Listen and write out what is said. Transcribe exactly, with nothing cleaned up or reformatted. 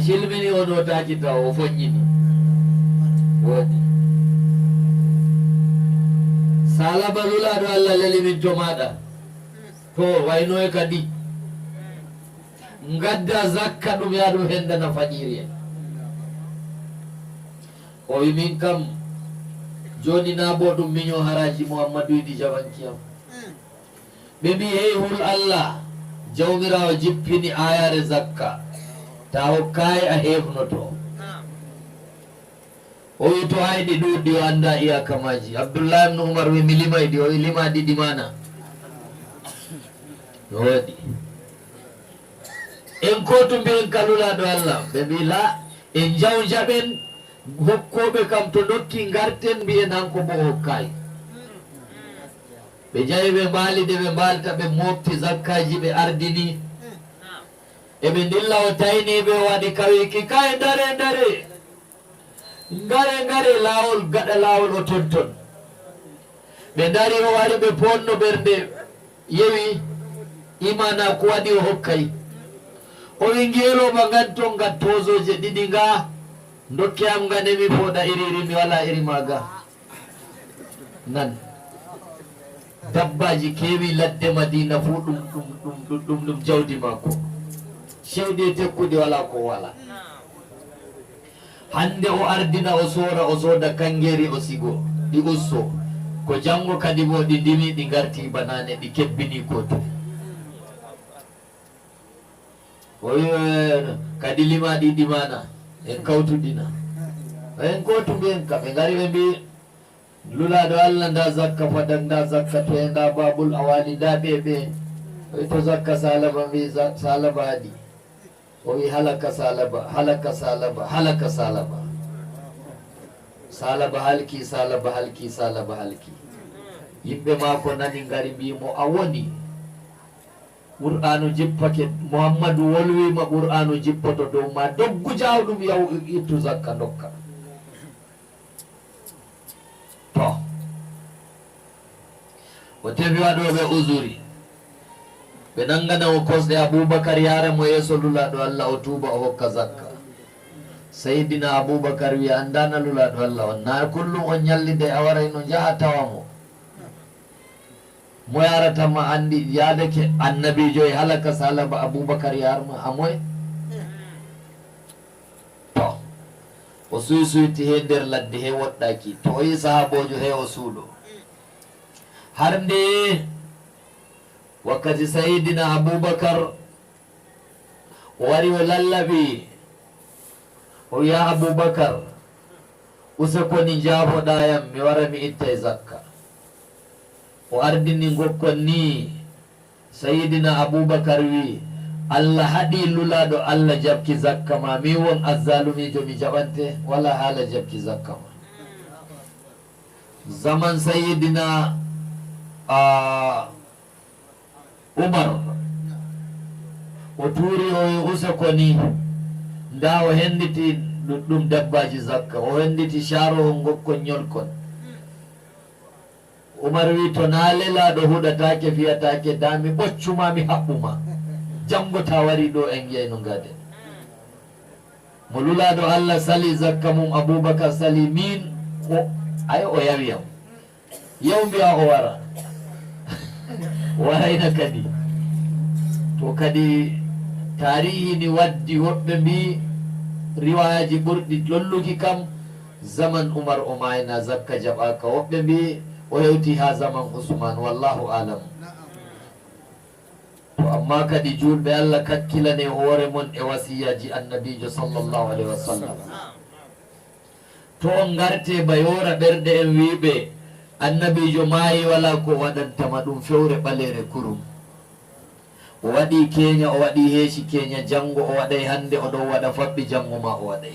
Silmini o notaaki taw o foññini. Woodi. Saalaba Nulaaɗo Allah leli min to maaɗa. To wayno e kadi. Ngadda zakka ɗum yaa ɗum hendana faqiiri en. O wi min kam jooni na bo ɗum miño haraaji Muhammadu yiɗi jaɓankiyam. Ɓe mbi hey hul Allah, Jawmiraawo jippini aayaare zakka, ta hokkaay a heefnoto. O wi to ayɗi ɗuuɗɗi o annda iyaka maaji. Abdullahi ibn Umar wi mi limay ɗi, o wi lima ɗiɗi mana. No waɗi. En kootu mbiyen ka Nulaaɗo Allah, ɓe mbi la, en jaw jaɓen hokkooɓe kam to nokki ngarten mbiyen hanko bo o hokkaay. Ɓe jawi ɓe mbaali de ɓe mbaalta ɓe mofti zakkaaji ɓe ardini. Eɓe ndilla o tayni ɓe o waɗi kawiki kay ndare ndare. Ngare ngare laawol gaɗa laawol o tonton. Ɓe ndari o wari ɓe ponno ɓernde yewi imana ko waɗi o hokkay. O wi ngeelooba ngan ton ngan toozoje ɗiɗi nga dokke am nga nemi fooɗa iri iri mi wala iri maaga. Nan dabbaaji keewi ladde Madiina fuu ɗum ɗum ɗum ɗum ɗum jawdi maako. Cewɗi e tekkuɗi walaa ko walaa. Hannde o ardina o soora o sooda kanngeeri o sigo ɗi usso. Ko janngo kadi boo ɗi ndimi ɗi ngarti banaane ɗi kebbini kootu. O wi kadi lima ɗi ɗimana en kawtudina en kotu mbiyen ka ɓe ngari ɓe mbi lulaɗo Allah nda zakka fadan nda zakka to e nda babul awali nda ɓeɓe o wi to zakka salaba mbi salaba haɗi o wi halaka salaba halaka salaba halaka salaba salaba halki salaba halki salaba halki yimɓe mako nani ngari mbimo a woni Qur'aanu jippake, Muhammadu wolwiima Qur'aanu jippoto dow ma, doggu jaaw ɗum yaw ittu zakka ndokka. To, o tefi waɗooɓe uzuri, ɓe nanngana o kosɗe Abuubakar yaara mo yeeso Nulaaɗo Allah o tuuba o hokka zakka. Seydina Abuubakar wiya anndaana Nulaaɗo Allah on, naa kullum on ñallida e a warayno njaha tawa mo. Moy arata ma anndi yaadake annabiijo e halaka salaba Abubakar yarma a moy? To, o suysuyti he nder ladde he woɗɗaki. To o yi sahaaboojo he o suuɗo. Har nde wakkati Sayyidina Abubakar O wari o lallaɓi, o wi'a Abubakar, use koni njaafoɗaa yam, mi wara mi ittay zakka. O ardini ngokkon nii, Sayyidina Abubakar wi'i, Allah haɗi lulaaɗo Allah jaɓki zakka ma, min won azzalumiijo mi jaɓante, walaa haala jaɓki zakka ma. Zaman Sayyidina, a, Umar, o tuuri o wi use koni, nda o henditi ɗuɗɗum dabbaaji zakka, o henditi caarowol ngokkon ñolkon. Umar wi to na lelaaɗo huɗataake fiyataake da mi ɓoccuma mi haɓɓuma, janngo ta wari ɗo en yiyay no ngaden. Mo lulaaɗo Allah sali zakka mum Abubakar sali min ko ay o yawi yam. Yaw mbiya o wara. Warayna kadi. To kadi taarihi ni waddi woɓɓe mbi riwaayaji ɓurɗi lolluki kam zaman Umar o maayna zakka jaɓaaka woɓɓe mbi o hewti ha zaman Usman wallahu alam. To amma kadi juulɓe Allah kakkilane hoore mon e wasiyaji annabijo sallallahu alaihi wasallam. To on ngarte ba yoora ɓerɗe en wiiɓe annabijo maayi wala ko waɗantama ɗum fewre ɓaleere kurum. O waɗi keenya o waɗi heeci keenya janngo o waɗay hannde o ɗon waɗa faɓɓi janngo ma o waɗay.